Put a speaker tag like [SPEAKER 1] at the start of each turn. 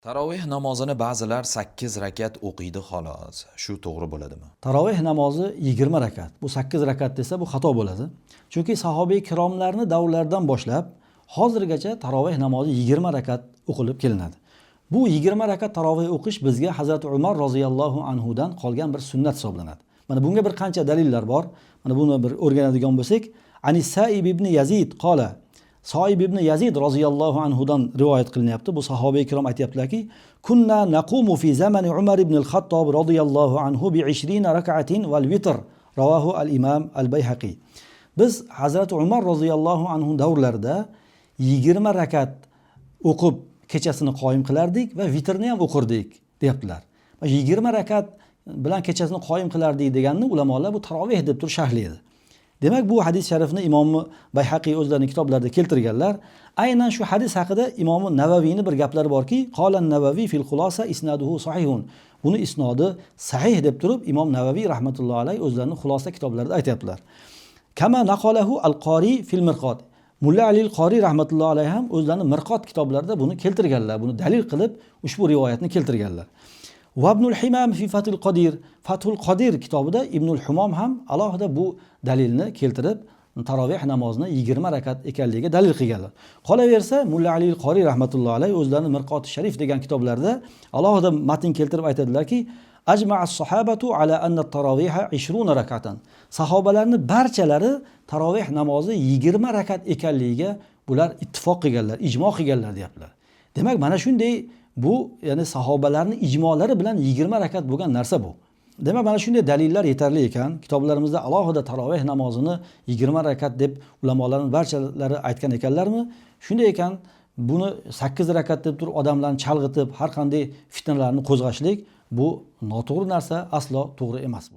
[SPEAKER 1] Taroveh namozini ba'zilar 8 rakat o'qiydi xolos. Shu to'g'ri bo'ladimi?
[SPEAKER 2] Taroveh namozi 20 rakat. Bu 8 rakat desa, bu xato bo'ladi. Chunki sahobiy kiromlarni davrlaridan boshlab hozirgacha taroveh namozi 20 rakat o'qilib kelinadi. Bu 20 rakat taroveh o'qish bizga Hazrati Umar roziyallohu anhudan qolgan bir sunnat hisoblanadi. Mana bunga bir qancha dalillar bor. Mana buni bir o'rganadigan bo'lsak, Ani Saib ibn Yazid qola, Soib ibn Yazid roziyallohu anhudan rivoyat qilinyapti. Bu sahobiy ikrom aytyaptilarki, kunna naqumu fi zamani Umar ibn al-Xattob roziyallohu anhu bi 20 rak'atin val vitr. Ravohu al-Imam al-Bayhaqi. Biz Hazrati Umar roziyallohu anhu davrlarida 20 rakat o'qib kechasini qoyim qilardik va vitrni ham o'qirdik, deyaptilar. 20 rakat bilan kechasini qoyim qilardik deganni ulamolar bu taroveh deb turib sharhlaydi. Demak, bu hadis sharifni Imomi Bayhaqiy o'zlarining kitoblarida keltirganlar. Aynan shu hadis haqida Imomi Navaviyni bir gaplari borki, qolan Navaviy fil xulosa isnaduhu sahihun. Buni isnodi sahih deb turib Imom Navaviy rahmatullohi alayhi o'zlarining xulosa kitoblarida aytyaptilar. Kama naqalahu al-Qori fil Mirqot. Mulla Ali al-Qori rahmatullohi alayhi ham o'zlarining Mirqot kitoblarida buni keltirganlar, buni dalil qilib ushbu rivoyatni keltirganlar. Va Ibnul Himam fi Fathul Qodir, Fathul Qodir kitobida Ibnul Humom ham alohida bu dalilni keltirib taroveh namozini 20 rakat ekanligiga dalil qilganlar. Qolaversa, Mulla Ali al-Qori rahmatullohi alayhi o'zlarining Mirqoti Sharif degan kitoblarida alohida matn keltirib aytadilarki, ajma'a as-sahabatu ala anna at-tarawiha 20 rakatan. Sahobalarning barchalari taroveh namozi 20 rakat ekanligiga bular ittifoq qilganlar, ijmo qilganlar, deyaptilar. Demak, mana shunday bu, ya'ni sahobalarning ijmolari bilan 20 rakat bo'lgan narsa bu. Demak, mana shunday dalillar yetarli ekan. Kitoblarimizda alohida taroveh namozini 20 rakat deb ulamolarning barchalari aytgan ekanlarmi? Shunday ekan, buni 8 rakat deb turib odamlarni chalg'itib, har qanday fitnalarni qo'zg'ashlik bu noto'g'ri narsa, aslo to'g'ri emas bu.